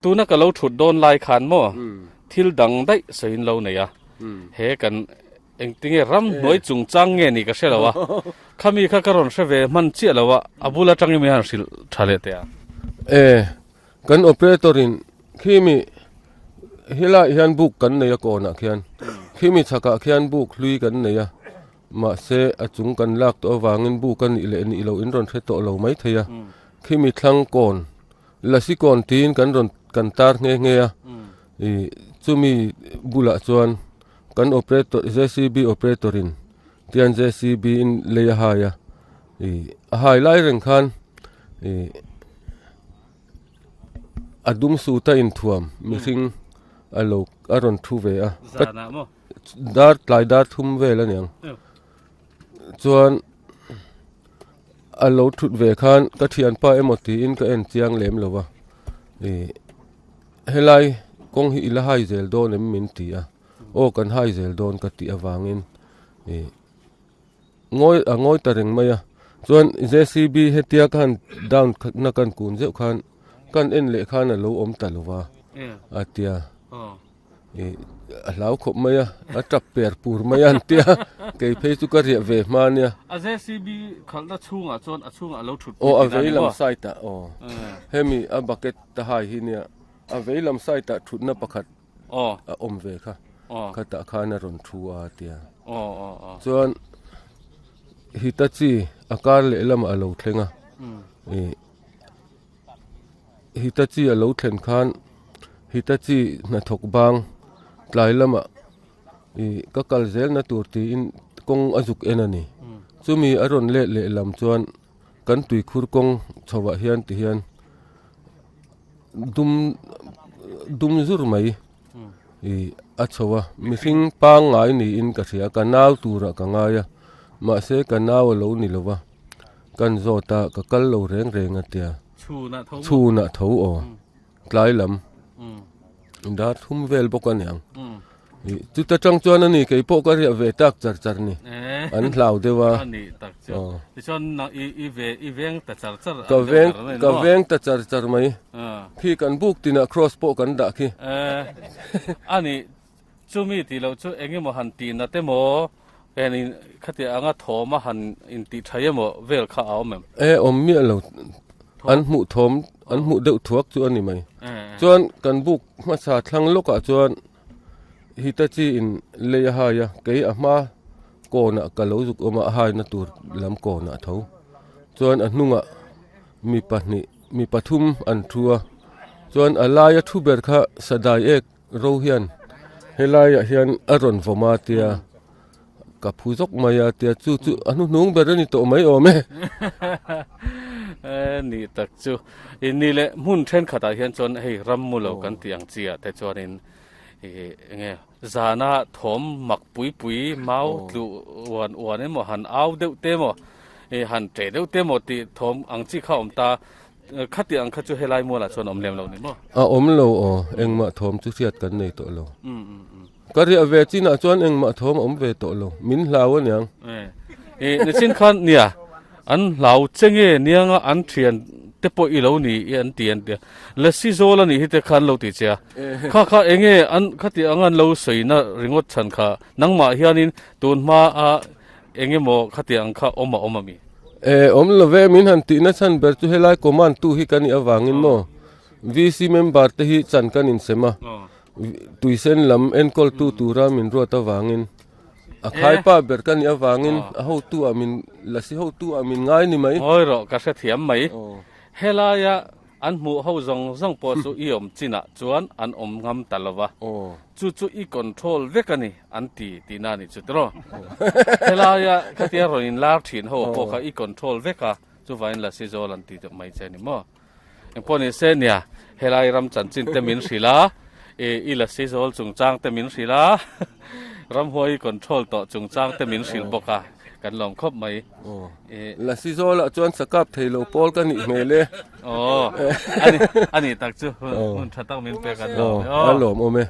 Tuna ka lo thut dawn lai khan maw thil dang daih sawiin lo nei a, he kan engtinge ram hnuai chungchang nge ni ka hre lo a, khami kha ka rawn hre ve hman chiah lo a, a bul atangin min han hrilh tha leh teh a. E, kan operator in khimi helaiah hian buk kan nei a kawnah khian, khimi chhakah khian buk hlui kan nei a, mahse a chung kan lak tawh avangin buk a nih leh nih loh in rawn hre tawh lo maithei a, khimi thlang kawn Lasi kawn tiin kan rawn kan tar nghe nghe a, ih chumi bulah chuan kan operator JCB operator in tian JCB in lei a hai a, ih a hai lai reng khan ih a dum suit a inthuam mihring a lo a rawn thu ve a, dar tlai dar thum vel a niang chuan. A lo thut ve khan ka thianpa emaw tiin ka en chiang lem lo va ih helai kawng hi i la hai zel dawn em min ti a aw kan hai zel dawn ka tih avangin ih ngawi a ngawi ta reng mai a chuan j c b hetia ka han down na kan kun zeuh khan kan en leh khan a lo awm ta lo va a tia. Ih a hlau khawp mai a, a tap per pur mai a an tia, kei phei chu ka riah ve hma nia. A JCB khalhna chhungah chuan a chhungah a lo thut pui tih a ni maw? Aw a vei lam side ah aw, hemi a bucket a hai hi nia, a vei lam side ah thutna pakhat a awm ve kha, khatah khan a rawn thu a tia. Chuan Hitachi a kar lehlamah a lo thleng a, ih. Hitachi a lo thlen khan Hitachi hnathawk bang tlai lamah ih ka kal zelna tur tiin kawng a zuk en a ni. Chumi a rawn let leh lam chuan kan tuikhur kawng chhoah hian ti hian dum dum zur mai ih a chho a mihring pangngai niin ka hria ka nau turah ka ngai a mahse ka nau a lo ni lo va. Kan zawt a, ka kal lo reng reng a tia. Chhunah tho aw. Tlai lam. Dar thum vel bawk a niang. Chuta tang chuan a ni kei pawh ka riah ve tak char char ni. An hlau deuh a. Ka veng ka veng ta char char mai. Khi kan buk tinah cross pawh kan dah khi. Ani Chumi tih loh chu eng emaw han tih nat emaw, en in khati anga thawm a han intih tha emaw vel kha a awm em? E, awm miah lo. An hmuh thawm, an hmuh deuh thuak chu a ni mai. Chuan kan buk hmasa thlang lawkah chuan Hitachi in lei a hai a, kei a hma kawnah ka lo zuk awm a, a haina tur lam kawnah tho. Chuan a hnungah mi pahnih, mi pathum an thu a, chuan a laia thu ber kha sadai ek Ro hian helaiah hian a rawn vawm a tia ka phu zawk mai a tia chu chu a hnuhnung ber a ni tawh mai awm e. Ni tak chu ni leh hmun thenkhatah hian chuan hei ram mu lo kan tih ang chi ah te chuanin ih enge zana thawm mak pui pui mau tluh uan uan emaw han au deuh te emaw ih han ṭeh deuh te emaw tih thawm ang chi kha a awm ta. Khati ang kha chu helai mualah chuan awm lem lo ni maw? A awm lo aw, engmah thawm chu hriat kan nei tawh lo. Ka riah ve chinah chuan engmah thawm a awm ve tawh lo, min hlau aniang. Ih, nichin khan nia, an hlau che nge nianga an thian te pawh i lo ni i an ti an ti a, Lasi zawl a nih hi te kha an lo ti che a, kha kha enge an khati ang an lo sawina ringawt chhan kha nangmah hianin tun hma a Eng emaw khati ang kha awm a awm a mi? E, awm lo ve, min han tihna chhan ber chu helai command tu hi ka nih avangin maw VC member te hi chan kan insem a, tuisen lam enkawl tu tura min ruat avangin a khaipa ber ka nih avangin a hotu ah min lasi hotu ah min ngai ni mai. Ngawi rawh, ka hrethiam mai. Helaia An hmuh ho zawng zawng pawh chu i awm chinah chuan an awm ngam ta lo va, chu chu i control vek a ni an ti tihna a nih chu tiraw? Helaia khatia rawn inlar thin ho pawh kha i control vek a, chuvangin Lasi Zawl an ti deuh mai che a ni maw? Engpawh ni se nia, helai ram chanchin te min hrilh a, i Lasi Zawl chungchang te min hrilh a, ramhuai i control tawh chungchang te min hrilh bawk a, kan lawm khawp mai. Lasi Zawlah chuan sakap thei lo pawl ka nih hmel e. Aw, ani, ani tak chu hun tha tak min pek an lawm e. A lawm awm e.